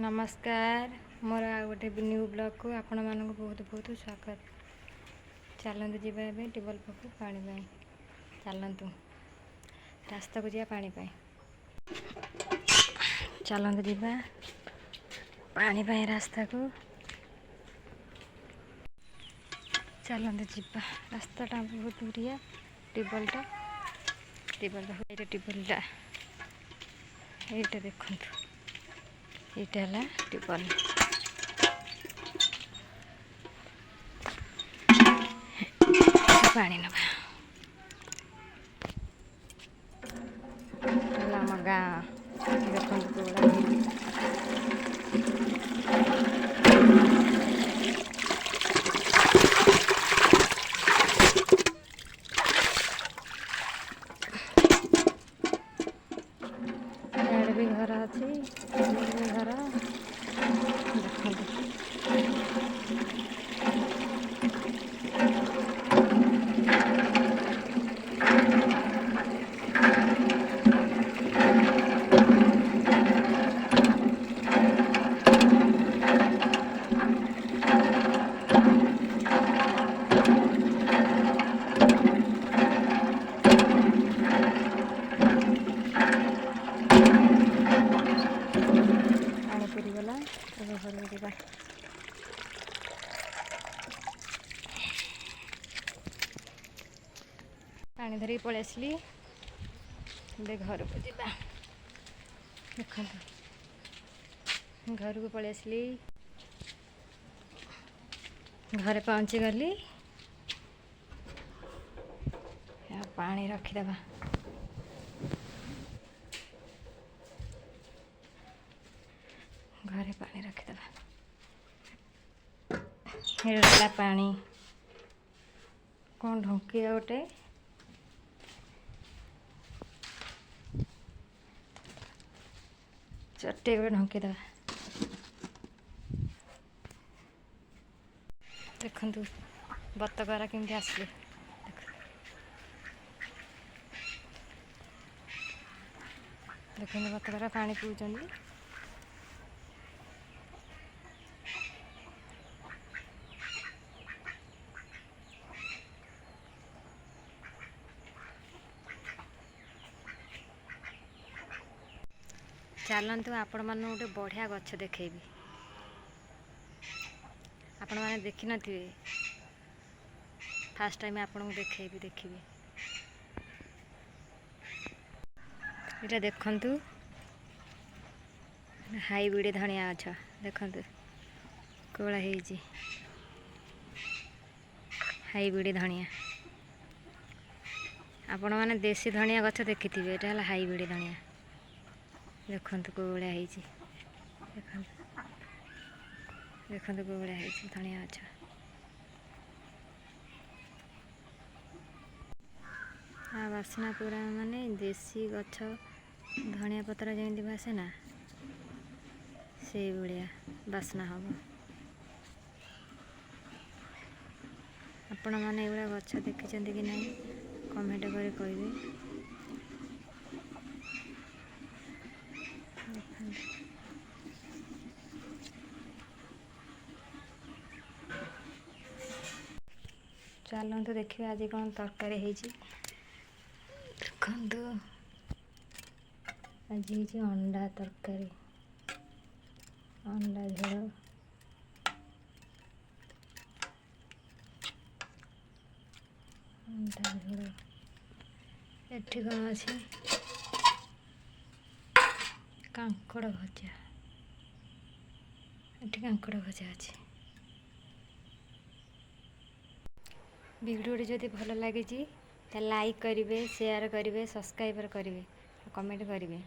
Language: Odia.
ନମସ୍କାର, ମୋର ଆଉ ଗୋଟେ ନ୍ୟୁ ବ୍ଲଗ୍କୁ ଆପଣମାନଙ୍କୁ ବହୁତ ବହୁତ ସ୍ୱାଗତ। ଚାଲନ୍ତୁ ଯିବା ଏବେ ଟ୍ୟୁବୱେଲ୍ ପାଖକୁ ପାଣି ପାଇଁ। ଚାଲନ୍ତୁ ରାସ୍ତାକୁ ଯିବା ପାଣି ପାଇଁ। ଚାଲନ୍ତୁ ଯିବା ପାଣି ପାଇଁ ରାସ୍ତାକୁ। ଚାଲନ୍ତୁ ଯିବା, ରାସ୍ତାଟା ବହୁତ ଦୂରିଆ। ଟ୍ୟୁବୱେଲ୍ଟା, ଟ୍ୟୁବୱେଲ୍ ପାଖକୁ ଏଇଟା ଟ୍ୟୁବୱେଲ୍ଟା, ଏଇଟା ଦେଖନ୍ତୁ, ଏଇଟା ହେଲା ଟ୍ୟୁବୱେଲ୍। ପାଣି ନେବା। ହେଲା ଆମ ଗାଁ, ଦେଖନ୍ତୁ କୋଉଭଳିଆ ହେଇଛି। ଇଆଡ଼େ ବି ଘର ଅଛି, ଇଆଡ଼େ ବି ଘର, ଦେଖନ୍ତୁ। ପାଣି ପୁରିଗଲା, ଏବେ ଘରକୁ ଯିବା। ପାଣି ଧରିକି ପଳେଇ ଆସିଲି, ଏବେ ଘରକୁ ଯିବା। ଦେଖନ୍ତୁ, ଘରକୁ ପଳେଇ ଆସିଲି, ଘରେ ପହଞ୍ଚିଗଲି। ଆଉ ପାଣି ରଖିଦେବା। ଘରେ ପାଣି ରଖିଦେବା। ହେଲା ପାଣି। କ'ଣ ଢଙ୍କିଆ ଗୋଟେ ଚଟେଇ ଗୋଟେ ଢଙ୍କିଦେବା। ଦେଖନ୍ତୁ ବତକରା କେମିତି ଆସିଲେ। ଦେଖନ୍ତୁ, ବତକରା ପାଣି ପିଉଛନ୍ତି। ଚାଲନ୍ତୁ ଆପଣମାନଙ୍କୁ ଗୋଟେ ବଢ଼ିଆ ଗଛ ଦେଖେଇବି, ଆପଣମାନେ ଦେଖିନଥିବେ। ଫାର୍ଷ୍ଟ ଟାଇମ୍ ଆପଣଙ୍କୁ ଦେଖେଇବି, ଦେଖିବେ। ଏଇଟା ଦେଖନ୍ତୁ, ହାଇବ୍ରିଡ଼ ଧନିଆ ଗଛ। ଦେଖନ୍ତୁ କୋଉଭଳିଆ ହେଇଛି ହାଇବ୍ରିଡ଼ ଧନିଆ। ଆପଣମାନେ ଦେଶୀ ଧନିଆ ଗଛ ଦେଖିଥିବେ, ଏଇଟା ହେଲା ହାଇବ୍ରିଡ଼ ଧନିଆ। ଦେଖନ୍ତୁ କେଉଁ ଭଳିଆ ହେଇଛି। ଦେଖନ୍ତୁ, ଦେଖନ୍ତୁ କେଉଁ ଭଳିଆ ହେଇଛି ଧନିଆ ଗଛ। ଆ ବାସ୍ନା ପୁରା ମାନେ ଦେଶୀ ଗଛ ଧନିଆ ପତ୍ର ଯେମିତି ବାସେ ନା, ସେଇଭଳିଆ ବାସ୍ନା ହେବ। ଆପଣମାନେ ଏଇଭଳିଆ ଗଛ ଦେଖିଛନ୍ତି କି ନାହିଁ, କମେଣ୍ଟ କରି କହିବେ। ଦେଖନ୍ତୁ, ଚାଲନ୍ତୁ ଦେଖିବା ଆଜି କ'ଣ ତରକାରୀ ହେଇଛି। ଦେଖନ୍ତୁ, ଆଜି ହେଇଛି ଅଣ୍ଡା ତରକାରୀ, ଅଣ୍ଡା ଝୋଳ। ଅଣ୍ଡା ଝୋଳ। ଏଠି କ'ଣ ଅଛି? କାଙ୍କଡ଼ ଭଜା। ଏଠି କାଙ୍କଡ଼ ଭଜା ଅଛି। ଭିଡ଼ିଓଟି ଯଦି ଭଲ ଲାଗିଛି ତାହେଲେ ଲାଇକ୍ କରିବେ, ସେୟାର କରିବେ, ସବସ୍କ୍ରାଇବର କରିବେ, କମେଣ୍ଟ କରିବେ।